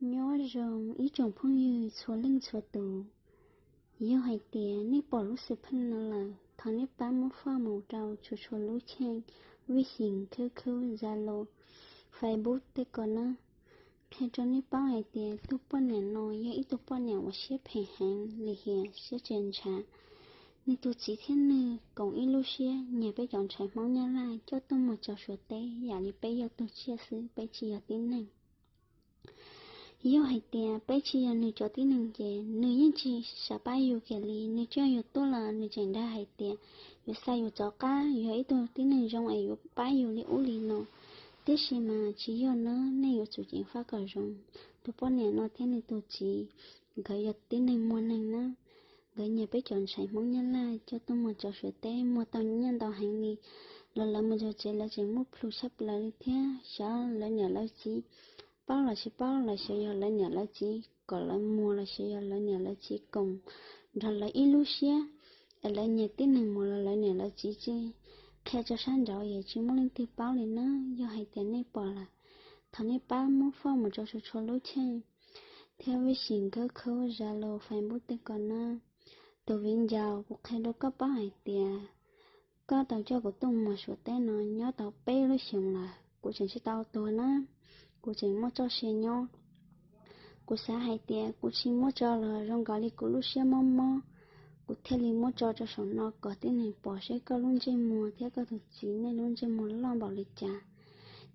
Nyob zoo ib tsoom phooj ywg txhua leej txhua tus, yog hais tias nej pom lub xwm pheej no lawm, thov nej pab muab foj mus rau txhua txhua lub cheej Vij Xim, Q Q, Zalo, Facebook tej ko na. Qhia rau nej paub hais tias tus poj niam no yog ib tug poj niam uas siab phem heev, lim hiam, siab tse ntshav. Nws tus txiv thiab nws koom ib lub siab nyiag peb cov ntxhais Hmoob Nyab Laj coj tuaj muag tso Suav teb, yam li peb yog tug tsiaj xwb, peb tsis yog tib neeg. Yog hais tias peb tsis yog nws cov tib neeg ces nws yeej tsis xav pab yus kiag li. Nws tsis yog yus tuaj los nws tseem dag hais tias yuav xa yus rov qab, yog ib tug tib neeg zoo es yuav pab yus li ub li no. Tiam sis mas tsis yog na, nej yuav tsum ceev faj kom zoo. Tus poj niam no thiab nws tus txiv, nkawd yog tib neeg muag neeg na. Nkawd nyiag peb cov ntxhais Hmoob Nyab Laj coj tuaj muag tso Suav teb, muag tau nyiaj ntau heev li. Los lawv mus txog tsev lawv tseem muab plhus tshaj plaws li thiab. Xyov lawv niam lawv txiv paub los tsis paub, los xyov yog lawv niam lawv txiv kom lawv muag, los xyov yog lawv niam lawv txiv koom nrog lawv ib lub siab es lawv nyiag tib neeg muag los lawv niam lawv txiv tsis qhia tso sab nraud es tsis muaj leej twg paub li na. Yog hais tias nej pom lawm, thov nej pab muab foj mus rau txhua txhua lub cheej thiab Vij Xim, Q Q, Zalo, Facebook tej ko na. Tus viv ncaus, kuv qhia rau koj paub hais tias koj tau coj kuv tuaj muag Suav teb no nyob tau peb lub xyoos lawm, kuv tseem tsis tau tuag na, kuv tseem muaj txoj sia nyob. Kuv xav hais tias kuv tsis muab tso los zoo nkaus li kuv lub siab mob mob, kuv thiaj li muab tso rau saum no kom tib neeg pom seb koj lub ntsej muag thiab koj tus txiv nej lub ntsej muag loj npaum li cas,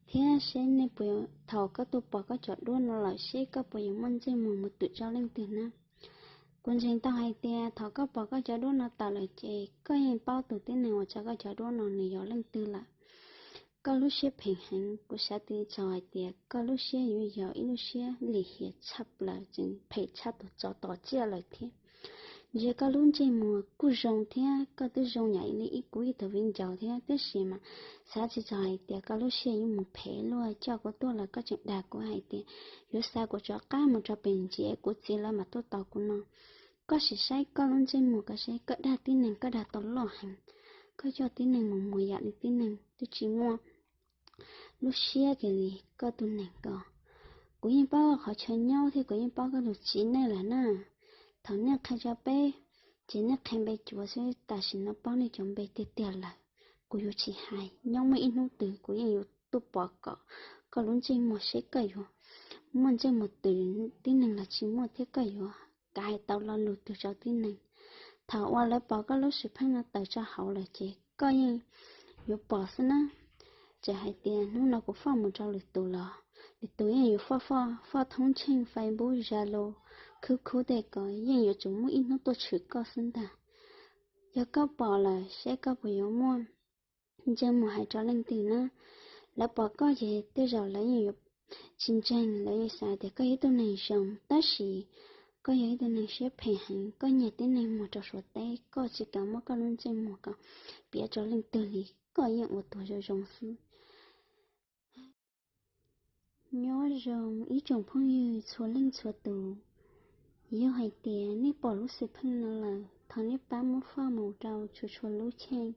thiab seb nej puas, thaum koj tuaj pom koj cov duab no lawm seb koj puas yuav muaj ntsej muag mus twm tso leej twg na. Kuv ntseeg tau hais tias thaum koj pom koj cov duab no tawm lawm ces koj yeej paub tus tib neeg uas tso koj cov duab no nws yog leej twg lawm. Koj lub siab phem heev, kuv xav txog hais tias koj lub siab yuav yog ib lub siab lim hiam tshaj plaws, tseem phem tshaj tus tsov tom tsiaj lawm thiab. Ntsia koj lub ntsej muag kuj zoo thiab, koj twb zoo yam li ib kuv ib tug viv ncaus thiab, tiam sis mas xav tsis txog hais tias koj lub siab yuav mus phem luaj. Coj kuv tuaj los koj tseem dag kuv hais tias yuav xa kuv rov qab mus rau pem ntsis es kuv txiv lawv mam tuaj tos kuv no. Koj sim saib koj lub ntsej muag ko seb koj dag tib neeg koj dag tau loj heev. Koj coj tib neeg mus muag yam li tib neeg twb tsis muaj lub siab kiag li koj tus neeg ko. Kuv yeej paub qhov chaw nyob thiab kuv yeej paub koj tus txiv nej lawm na. Thaum nej qhia rau peb ces nej qhia npe cuav xwb, tam sim no paub nej cov npe tiag tiag lawm. Kuv yuav tsis hais, nyob muaj ib hnub twg kuv yeej yuav tuaj pom kom koj lub ntsej muag seb koj yuav muaj ntsej muag twm tib neeg los tsis muaj thiab koj yuav kav hais tau lo lus twg rau tib neeg. Thaum uas lawv pom koj lub xwm pheej no tawm rau hauv lawm ces koj yeej yuav pom xwb na. Txawm hais tias hnub no kuv foj mus rau lwm tus los lwm tus yeej yuav foj, foj, foj thoob tsheej Facebook, Zalo, Q Q tej ko, yeej yuav tsum muaj ib hnub tuaj tshwm koj xwb ntag. Yog koj pom lawm seb koj puas yuav muaj ntsej muag hais rau leej twg na. Lawv pom koj ces tej zaum lawv yeej yuav tsis ntseeg, lawv yeej xav tias koj yog ib tug neeg zoo, tab sis koj yog ib tug neeg siab phem heev, koj nyiag tib neeg muag rau Suav teb, koj tsis kam muab koj lub ntsej muag ko piav rau leej twg li, koj yeej ua tuag zoo zoo xwb. Nyob zoo ib tsoom phooj ywg txhua leej txhua tus, yog hais tias nej pom lub xwm pheej no lawm, thov nej pab muab foj mus rau txhua txhua lub cheej